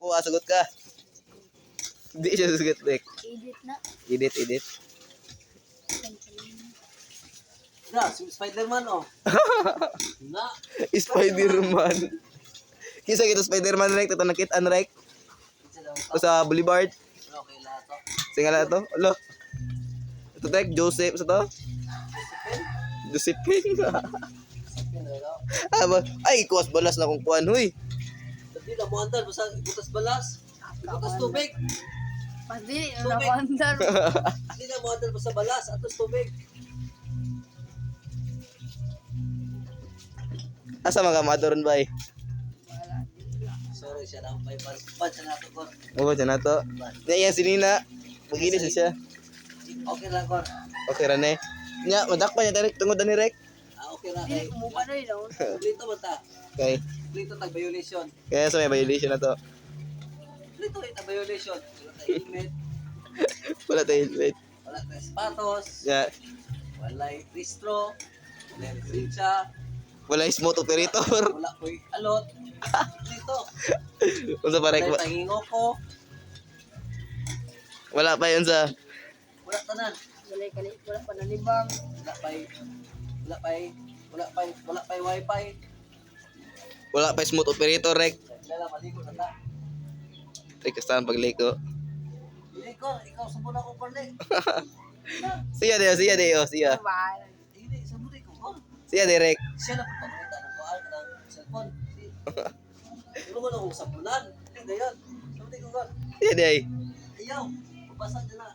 Kuha, sagot ka. Hindi siya sagot, Rek. Edit na. Edit, edit. Na, si Spider-Man oh. Na, Spider-Man. Kisa kita Spider-Man, Rek. Ito nakitaan, Rek. isa daw ito. O sa Boulevard. Okay lahat to. Singala to. Alo. Ito, Rek. Joseph. Sa to? Josephine? Josephine. Josephine, ano? Ah, ay, kuwas balas na kung kuwan, huy. Dili na mo andar basta butas balas. Butas tubig. Pati, Tubig. nakandar. Dili na mo andar basta balas atos tubig. Asa mga madoron ba eh? Sorry siya na may ban ban siya na to kor. Oo, dyan na to. Nya, yan si Nina. Magilis na siya. Okay lang kor. Okay ra na eh. Nya, madakpan niya Rek. Tungod na ni Rek. Ah, okay ra Dili, kay. kumuha na yun. Oh. Dito ba ta? Okay. Dito tag violation. Kaya sa may violation na to. Dito ay tag violation. Wala tay helmet, Wala tayo helmet. wala tay sapatos, Nya, wala ristro, wala lisensya, wala yung smooth operator. wala ko'y alot. Dito. Unsa pa Rek? Wala tangingoko, Wala pa yun sa... wala tanan. Wala, kali, wala pa nalibang. Wala pa'y wifi. Wala pa yung smooth operator, Rek. Lala, maligo na ta. Rek, kastahan pagliko. Hindi ko, ikaw subo na ko parle. Siya de, siya de, oh, siya. Bahala. Hindi, subo na ko. Oh, Siya de, Rek. siya na pagpapakita ng kuhaan ng cellphone. Si, Tulungan ko na kong sabunan. Hindi, dayon. Subo na ko. Siya de. Ayaw, pabasa niya na.